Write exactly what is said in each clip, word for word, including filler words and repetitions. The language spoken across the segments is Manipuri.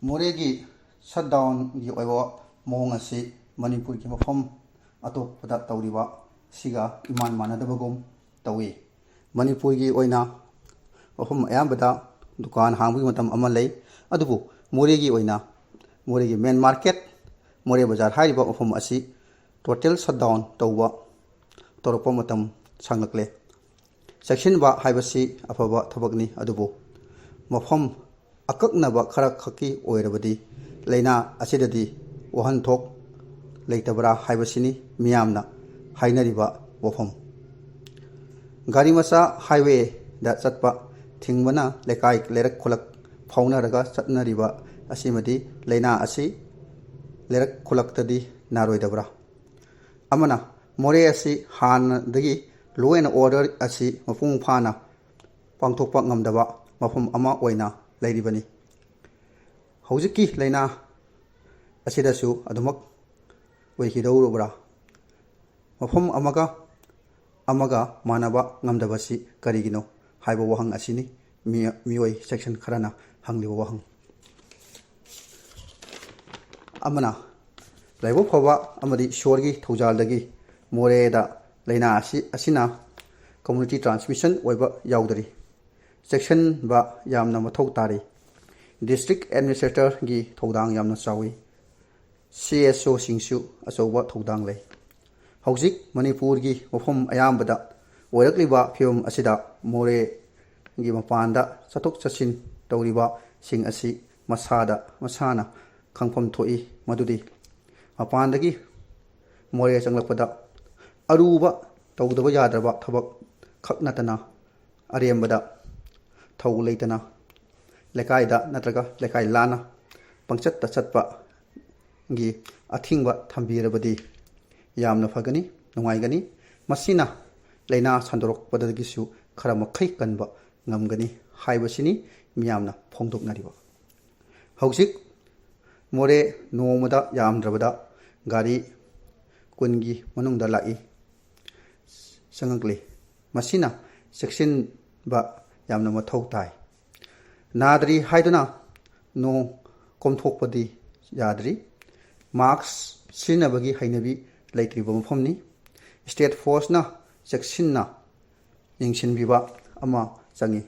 ꯃꯣꯔꯦꯒꯤ ꯁꯠ ꯗꯥꯎꯟꯒꯤ ꯑꯣꯏꯕ ꯃꯑꯣꯡ ꯑꯁꯤ ꯃꯅꯤꯄꯨꯔꯒꯤ ꯃꯐꯝ ꯑꯇꯣꯞꯄꯗ ꯇꯧꯔꯤꯕ ꯁꯤꯒ ꯏꯃꯥꯟ ꯃꯥꯟꯅꯗꯕꯒꯨꯝ ꯇꯧꯏ꯫ ꯃꯅꯤꯄꯨꯔꯒꯤ ꯑꯣꯏꯅ ꯃꯐꯝ ꯑꯌꯥꯝꯕꯗ ꯗꯨꯀꯥꯟ ꯍꯥꯡꯕꯒꯤ ꯃꯇꯝ ꯑꯃ ꯂꯩ, ꯑꯗꯨꯕꯨ ꯃꯣꯔꯦꯒꯤ ꯑꯣꯏꯅ ꯃꯣꯔꯦꯒꯤ ꯃꯦꯟ ꯃꯥꯔꯀꯦꯠ, ꯃꯣꯔꯦ ꯕꯖꯥꯔ ꯍꯥꯏꯔꯤꯕ ꯃꯐꯝ ꯑꯁꯤ ꯇꯣꯇꯦꯜ ꯁꯠ ꯗꯥꯎꯟ ꯇꯧꯕ ꯇꯧꯔꯛꯄ ꯃꯇꯝ ꯁꯥꯡꯂꯛꯂꯦ꯫ ꯆꯦꯛꯁꯤꯟꯕ ꯍꯥꯏꯕꯁꯤ ꯑꯐꯕ ꯊꯕꯛꯅꯤ, ꯑꯗꯨꯕꯨ ꯃꯐꯝ ꯑꯀꯛꯅꯕ ꯈꯔ ꯈꯛꯀꯤ ꯑꯣꯏꯔꯕꯗꯤ ꯂꯥꯏꯅꯥ ꯑꯁꯤꯗꯗꯤ ꯋꯥꯍꯟꯊꯣꯛ ꯂꯩꯇꯕ꯭ꯔꯥ ꯍꯥꯏꯕꯁꯤꯅꯤ ꯃꯤꯌꯥꯝꯅ ꯍꯥꯏꯅꯔꯤꯕ ꯋꯥꯐꯝ꯫ ꯒꯥꯔꯤ ꯃꯆꯥ ꯍꯥꯏꯋꯦꯗ ꯆꯠꯄ ꯊꯤꯡꯕꯅ ꯂꯩꯀꯥꯏ ꯂꯩꯔꯛ ꯈꯨꯂꯛ ꯐꯥꯎꯅꯔꯒ ꯆꯠꯅꯔꯤꯕ ꯑꯁꯤꯃꯗꯤ ꯂꯥꯏꯅꯥ ꯑꯁꯤ ꯂꯩꯔꯛ ꯈꯨꯂꯛꯇꯗꯤ ꯅꯥꯔꯣꯏꯗꯕ꯭ꯔꯥ? ꯑꯃꯅ, ꯃꯣꯔꯦ ꯑꯁꯤ ꯍꯥꯟꯅꯗꯒꯤ law and order ꯑꯁꯤ ꯃꯄꯨꯡ ꯐꯥꯅ ꯄꯥꯡꯊꯣꯛꯄ ꯉꯝꯗꯕ ꯃꯐꯝ ꯑꯃ ꯑꯣꯏꯅ ꯂꯩꯔꯤꯕꯅꯤ꯫ ꯍꯧꯖꯤꯛꯀꯤ ꯂꯥꯏꯅꯥ ꯑꯁꯤꯗꯁꯨ ꯑꯗꯨꯃꯛ ꯑꯣꯏꯈꯤꯗꯧꯔꯕ꯭ꯔꯥ? ꯃꯐꯝ ꯑꯃꯒ ꯑꯃꯒ ꯃꯥꯟꯅꯕ ꯉꯝꯗꯕꯁꯤ ꯀꯔꯤꯒꯤꯅꯣ ꯍꯥꯏꯕ ꯋꯥꯍꯪ ꯑꯁꯤꯅꯤ ꯃꯤ-, ꯃꯤꯑꯣꯏ ꯁꯦꯛꯁꯟ ꯈꯔꯅ ꯍꯪꯂꯤꯕ ꯋꯥꯍꯪ꯫ ꯑꯃꯅ, ꯂꯥꯏꯕꯛ ꯐꯕ ꯑꯃꯗꯤ ꯏꯁꯣꯔꯒꯤ ꯊꯧꯖꯥꯜꯗꯒꯤ ꯃꯣꯔꯦꯗ ꯂꯥꯏꯅꯥ ꯑꯁꯤ, ꯑꯁꯤꯅ community transmission ꯑꯣꯏꯕ ꯌꯥꯎꯗꯔꯤ꯫ ꯆꯦꯛꯁꯤꯟꯕ ꯌꯥꯝꯅ ꯃꯊꯧ ꯇꯥꯔꯤ꯫ District administratorꯒꯤ ꯊꯧꯗꯥꯡ ꯌꯥꯝꯅ ꯆꯥꯎꯏ꯫ ꯁꯤ ꯑꯦꯁ ꯑꯣꯁꯤꯡꯁꯨ ꯑꯆꯧꯕ ꯊꯧꯗꯥꯡ ꯂꯩ꯫ ꯍꯧꯖꯤꯛ ꯃꯅꯤꯄꯨꯔꯒꯤ ꯃꯐꯝ ꯑꯌꯥꯝꯕꯗ ꯑꯣꯏꯔꯛꯂꯤꯕ ꯐꯤꯕꯝ ꯑꯁꯤꯗ ꯃꯣꯔꯦꯒꯤ ꯃꯄꯥꯟꯗ ꯆꯠꯊꯣꯛ ꯆꯠꯁꯤꯟ ꯇꯧꯔꯤꯕꯁꯤꯡ ꯑꯁꯤ ꯃꯁꯥꯗ, ꯃꯁꯥꯅ ꯈꯪꯐꯝ ꯊꯣꯛꯏ ꯃꯗꯨꯗꯤ ꯃꯄꯥꯟꯗꯒꯤ ꯃꯣꯔꯦ ꯆꯪꯂꯛꯄꯗ ꯑꯔꯨꯕ ꯇꯧꯗꯕ ꯌꯥꯗ꯭ꯔꯕ ꯊꯕꯛ ꯈꯛ ꯅꯠꯇꯅ ꯑꯔꯦꯝꯕꯗ ꯊꯧ ꯂꯩꯇꯅ ꯂꯩꯀꯥꯏꯗ ꯅꯠꯇ꯭ꯔꯒ ꯂꯩꯀꯥꯏ ꯂꯥꯟꯅ ꯄꯪꯆꯠꯇ ꯆꯠꯄꯒꯤ ꯑꯊꯤꯡꯕ ꯊꯝꯕꯤꯔꯕꯗꯤ ꯌꯥꯝꯅ ꯐꯒꯅꯤ, ꯅꯨꯡꯉꯥꯏꯒꯅꯤ꯫ ꯃꯁꯤꯅ ꯂꯥꯏꯅꯥ ꯁꯟꯗꯣꯔꯛꯄꯗꯒꯤꯁꯨ ꯈꯔ ꯃꯈꯩ ꯀꯟꯕ ꯉꯝꯒꯅꯤ ꯍꯥꯏꯕꯁꯤꯅꯤ ꯃꯤꯌꯥꯝꯅ ꯐꯣꯡꯗꯣꯛꯅꯔꯤꯕ꯫ ꯍꯧꯖꯤꯛ ꯃꯣꯔꯦ ꯅꯣꯡꯃꯗ ꯌꯥꯝꯗ꯭ꯔꯕꯗ ꯒꯥꯔꯤ ꯀꯨꯟꯒꯤ ꯃꯅꯨꯡꯗ ꯂꯥꯛꯏ, ꯆꯪꯉꯛꯂꯤ꯫ ꯃꯁꯤꯅ ꯆꯦꯛꯁꯤꯟꯕ ꯌꯥꯝꯅ ꯃꯊꯧ ꯇꯥꯏ꯫ ꯅꯥꯗ꯭ꯔꯤ ꯍꯥꯏꯗꯨꯅ ꯅꯣꯡ ꯀꯣꯝꯊꯣꯛꯄꯗꯤ ꯌꯥꯗ꯭ꯔꯤ꯫ ꯃꯥꯛꯁ ꯁꯤꯖꯤꯟꯅꯕꯒꯤ ꯍꯩꯅꯕꯤ ꯂꯩꯇ꯭ꯔꯤꯕ ꯃꯐꯝꯅꯤ꯫ ꯁ꯭ꯇꯦꯠ ꯐꯣꯔꯁꯅ ꯆꯦꯛꯁꯤꯟꯅ ꯌꯦꯡꯁꯤꯟꯕꯤꯕ ꯑꯃ ꯆꯪꯏ꯫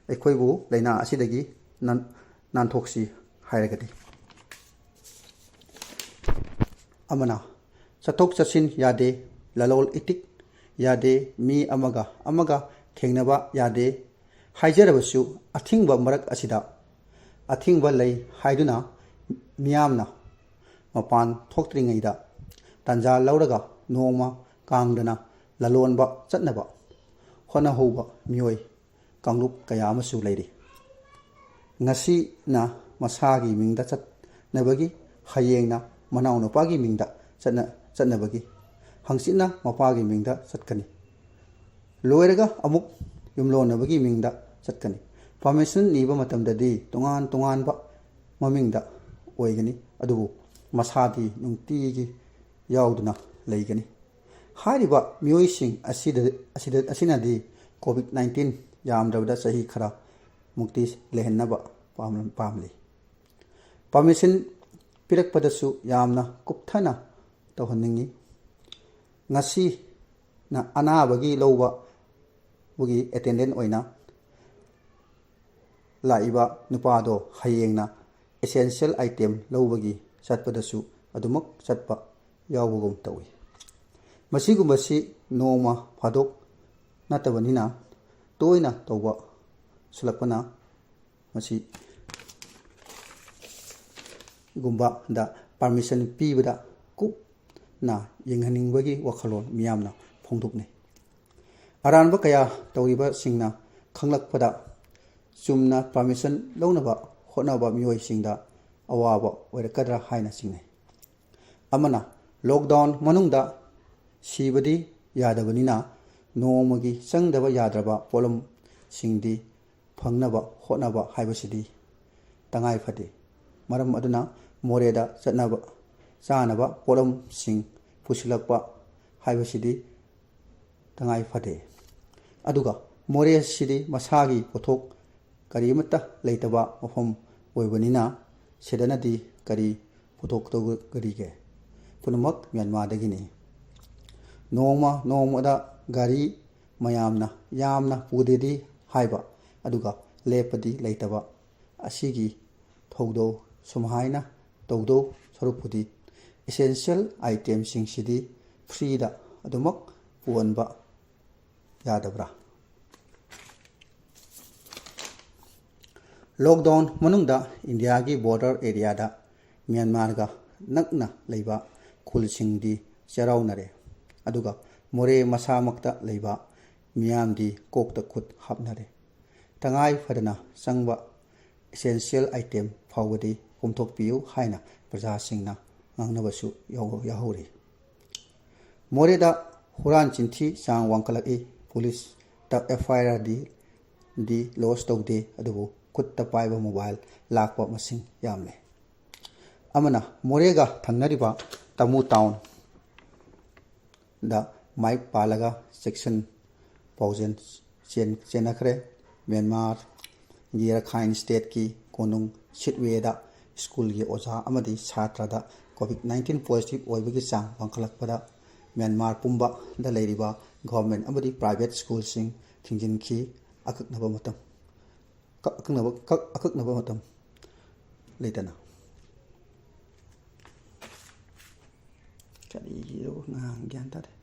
ꯑꯩꯈꯣꯏꯕꯨ ꯂꯥꯏꯅꯥ ꯑꯁꯤꯗꯒꯤ ꯅꯥꯟ-, ꯅꯥꯟꯊꯣꯛꯁꯤ ꯍꯥꯏꯔꯒꯗꯤ꯫ ꯑꯃꯅ, ꯆꯠꯊꯣꯛ ꯆꯠꯁꯤꯟ ꯌꯥꯗꯦ, ꯂꯂꯣꯜ ꯏꯇꯤꯛ ꯌꯥꯗꯦ, ꯃꯤ ꯑꯃꯒ ꯑꯃꯒ ꯊꯦꯡꯅꯕ ꯌꯥꯗꯦ꯫ ꯍꯥꯏꯖꯔꯕꯁꯨ, ꯑꯊꯤꯡꯕ ꯃꯔꯛ ꯑꯁꯤꯗ ꯑꯊꯤꯡꯕ ꯂꯩ ꯍꯥꯏꯗꯨꯅ ꯃꯤꯌꯥꯝꯅ ꯃꯄꯥꯟ ꯊꯣꯛꯇ꯭ꯔꯤꯉꯩꯗ ꯇꯥꯟꯖꯥ ꯂꯧꯔꯒ ꯅꯣꯡꯃ ꯀꯥꯡꯗꯅ ꯂꯂꯣꯟꯕ ꯆꯠꯅꯕ ꯍꯣꯠꯅꯍꯧꯕ ꯃꯤꯑꯣꯏ ꯀꯥꯡꯂꯨꯞ ꯀꯌꯥ ꯑꯃꯁꯨ ꯂꯩꯔꯤ꯫ ꯉꯁꯤꯅ ꯃꯁꯥꯒꯤ ꯃꯤꯡꯗ ꯆꯠꯅꯕꯒꯤ, ꯍꯌꯦꯡꯅ ꯃꯅꯥꯎꯅꯨꯄꯥꯒꯤ ꯃꯤꯡꯗ ꯆꯠꯅ-, ꯆꯠꯅꯕꯒꯤ, ꯍꯪꯆꯤꯠꯅ ꯃꯄꯥꯒꯤ ꯃꯤꯡꯗ ꯆꯠꯀꯅꯤ꯫ ꯂꯣꯏꯔꯒ ꯑꯃꯨꯛ ꯌꯨꯝꯂꯣꯟꯅꯕꯒꯤ ꯃꯤꯡꯗ ꯆꯠꯀꯅꯤ꯫ ꯄꯥꯔꯃꯤꯁꯟ ꯅꯤꯕ ꯃꯇꯝꯗꯗꯤ ꯇꯣꯉꯥꯟ ꯇꯣꯉꯥꯟꯕ ꯃꯃꯤꯡꯗ ꯑꯣꯏꯒꯅꯤ, ꯑꯗꯨꯕꯨ ꯃꯁꯥꯗꯤ ꯅꯨꯡꯇꯤꯒꯤ ꯌꯥꯎꯗꯨꯅ ꯂꯩꯒꯅꯤ꯫ ꯍꯥꯏꯔꯤꯕ ꯃꯤꯑꯣꯏꯁꯤꯡ ꯑꯁꯤꯗ, ꯑꯁꯤꯗ, ꯑꯁꯤꯅꯗꯤ ꯀꯣꯚꯤꯗ ꯅꯥꯏꯟꯇꯤꯟ ꯌꯥꯝꯗ꯭ꯔꯕꯗ ꯆꯍꯤ ꯈꯔ ꯃꯨꯛꯇꯤ ꯂꯩꯍꯟꯅꯕ ꯄꯥꯝ-, ꯄꯥꯝꯂꯤ꯫ ꯄꯥꯔꯃꯤꯁꯟ ꯄꯤꯔꯛꯄꯗꯁꯨ ꯌꯥꯝꯅ ꯀꯨꯞꯊꯅ ꯇꯧꯍꯟꯅꯤꯡꯏ꯫ ꯉꯁꯤꯅ ꯑꯅꯥꯕꯒꯤ ꯂꯧꯕꯒꯤ ꯑꯦꯇꯦꯟꯗꯦꯟ ꯑꯣꯏꯅ ꯂꯥꯛꯏꯕ ꯅꯨꯄꯥꯗꯣ ꯍꯌꯦꯡꯅ essential item ꯂꯧꯕꯒꯤ ꯆꯠꯄꯗꯁꯨ ꯑꯗꯨꯃꯛ ꯆꯠꯄ ꯌꯥꯎꯕꯒꯨꯝ ꯇꯧꯏ꯫ ꯃꯁꯤꯒꯨꯝꯕꯁꯤ ꯅꯣꯡꯃ ꯐꯥꯗꯣꯛ ꯅꯠꯇꯕꯅꯤꯅ ꯇꯣꯏꯅ ꯇꯧꯕ ꯁꯨꯂꯛꯄꯅ ꯃꯁꯤ ꯒꯨꯝꯕꯗ ꯄꯥꯔꯃꯤꯁꯟ ꯄꯤꯕꯗ ꯀꯨꯞꯅ ꯌꯦꯡꯍꯟꯅꯤꯡꯕꯒꯤ ꯋꯥꯈꯜꯂꯣꯟ ꯃꯤꯌꯥꯝꯅ ꯐꯣꯡꯗꯣꯛꯅꯩ꯫ ꯑꯔꯥꯟꯕ ꯀꯌꯥ ꯇꯧꯔꯤꯕꯁꯤꯡꯅ ꯈꯪꯂꯛꯄꯗ ꯆꯨꯝꯅ ꯄꯥꯔꯃꯤꯁꯟ ꯂꯧꯅꯕ ꯍꯣꯠꯅꯕ ꯃꯤꯑꯣꯏꯁꯤꯡꯗ ꯑꯋꯥꯕ ꯑꯣꯏꯔꯛꯀꯗ꯭ꯔꯥ ꯍꯥꯏꯅ ꯆꯤꯡꯅꯩ꯫ ꯑꯃꯅ, ꯂꯣꯛꯗꯥꯎꯟ ꯃꯅꯨꯡꯗ ꯁꯤꯕꯗꯤ ꯌꯥꯗꯕꯅꯤꯅ ꯅꯣꯡꯃꯒꯤ ꯆꯪꯗꯕ ꯌꯥꯗ꯭ꯔꯕ ꯄꯣꯠꯂꯝꯁꯤꯡꯗꯤ ꯐꯪꯅꯕ ꯍꯣꯠꯅꯕ ꯍꯥꯏꯕꯁꯤꯗꯤ ꯇꯉꯥꯏ ꯐꯗꯦ꯫ ꯃꯔꯝ ꯑꯗꯨꯅ ꯃꯣꯔꯦꯗ ꯆꯠꯅꯕ, ꯆꯥꯅꯕ ꯄꯣꯠꯂꯝꯁꯤꯡ ꯄꯨꯁꯤꯜꯂꯛꯄ ꯍꯥꯏꯕꯁꯤꯗꯤ ꯇꯉꯥꯏ ꯐꯗꯦ꯫ ꯑꯗꯨꯒ ꯃꯣꯔꯦꯁꯤꯗꯤ ꯃꯁꯥꯒꯤ ꯄꯣꯠꯊꯣꯛ ꯀꯔꯤꯃꯠꯇ ꯂꯩꯇꯕ ꯃꯐꯝ ꯑꯣꯏꯕꯅꯤꯅ ꯁꯤꯗꯅꯗꯤ ꯀꯔꯤ ꯄꯨꯊꯣꯛꯇꯧꯔꯤꯒꯦ? ꯄꯨꯝꯅꯃꯛ ꯃ꯭ꯌꯥꯟꯃꯥꯔꯗꯒꯤꯅꯤ꯫ ꯅꯣꯡꯃ ꯅꯣꯡꯃꯗ ꯒꯥꯔꯤ ꯃꯌꯥꯝꯅ ꯌꯥꯝꯅ ꯄꯨꯗꯦꯗꯤ ꯍꯥꯏꯕ, ꯑꯗꯨꯒ ꯂꯦꯞꯄꯗꯤ ꯂꯩꯇꯕ꯫ ꯑꯁꯤꯒꯤ ꯊꯧꯗꯧ ꯁꯨꯃꯥꯏꯅ ꯇꯧꯗꯧ ꯁꯔꯨꯛꯄꯨꯗꯤ essential itemꯁꯤꯡꯁꯤꯗꯤ freeꯗ ꯑꯗꯨꯃꯛ ꯄꯨꯍꯟꯕ ꯌꯥꯗꯕ꯭ꯔꯥ? Lockdown ꯃꯅꯨꯡꯗ ꯏꯟꯗꯤꯌꯥꯒꯤ border areaꯗ ꯃ꯭ꯌꯥꯟꯃꯥꯔꯒ ꯅꯛꯅ ꯂꯩꯕ ꯈꯨꯜꯁꯤꯡꯗꯤ ꯆꯩꯔꯥꯎꯅꯔꯦ, ꯑꯗꯨꯒ ꯃꯣꯔꯦ ꯃꯁꯥꯃꯛꯇ ꯂꯩꯕ ꯃꯤꯌꯥꯝꯗꯤ ꯀꯣꯛꯇ ꯈꯨꯠ ꯍꯥꯞꯅꯔꯦ꯫ ꯇꯉꯥꯏ ꯐꯗꯅ ꯆꯪꯕ essential item ꯐꯥꯎꯕꯗꯤ ꯀꯣꯝꯊꯣꯛꯄꯤꯌꯨ ꯍꯥꯏꯅ ꯄ꯭ꯔꯖꯥꯁꯤꯡꯅ ꯉꯥꯡꯅꯕꯁꯨ ꯌꯥꯎ-, ꯌꯥꯎꯍꯧꯔꯤ꯫ ꯃꯣꯔꯦꯗ ꯍꯨꯔꯥꯟ ꯆꯤꯟꯊꯤ ꯆꯥꯡ ꯋꯥꯡꯈꯠꯂꯛꯏ꯫ ꯄꯨꯂꯤꯁꯇ FIRꯗꯤ, ꯗꯤ lodge ꯇꯧꯗꯦ, ꯑꯗꯨꯕꯨ ꯈꯨꯠꯇ ꯄꯥꯏꯕ mobile ꯂꯥꯛꯄ ꯃꯁꯤꯡ ꯌꯥꯝꯂꯦ꯫ ꯑꯃꯅ ꯃꯣꯔꯦꯒ ꯊꯪꯅꯔꯤꯕ ꯇꯥꯃꯨ townꯗ ꯃꯥꯏꯛ ꯄꯥꯜꯂꯒ ꯆꯦꯛꯁꯤꯟ ꯄꯥꯎꯖꯦꯜ ꯆꯦꯟ-, ꯆꯦꯟꯅꯈ꯭ꯔꯦ꯫ ꯃ꯭ꯌꯥꯟꯃꯥꯔꯒꯤ ꯔꯈꯥꯏꯟ stateꯀꯤ ꯀꯣꯅꯨꯡ ꯁꯤꯠꯋꯦꯗ ꯁ꯭ꯀꯨꯜꯒꯤ ꯑꯣꯖꯥ ꯑꯃꯗꯤ ꯁꯥꯇ꯭ꯔꯗ COVID nineteen positive ꯑꯣꯏꯕꯒꯤ ꯆꯥꯡ ꯋꯥꯡꯈꯠꯂꯛꯄꯗ ꯃ꯭ꯌꯥꯟꯃꯥꯔ ꯄꯨꯝꯕꯗ ꯂꯩꯔꯤꯕ government ꯑꯃꯗꯤ private ꯁ꯭ꯀꯨꯜꯁꯤꯡ ꯊꯤꯡꯖꯤꯟꯈꯤ꯫ ꯑꯀꯛꯅꯕ ꯃꯇꯝ, ꯀꯛ-, ꯑꯀꯛꯅꯕ, ꯀꯛ-, ꯑꯀꯛꯅꯕ ꯃꯇꯝ ꯂꯩꯇꯅ꯫ ꯀꯔꯤꯒꯤꯅꯣ ꯉꯥꯡ ꯒ꯭ꯌꯥꯟ ꯇꯥꯗꯦ꯫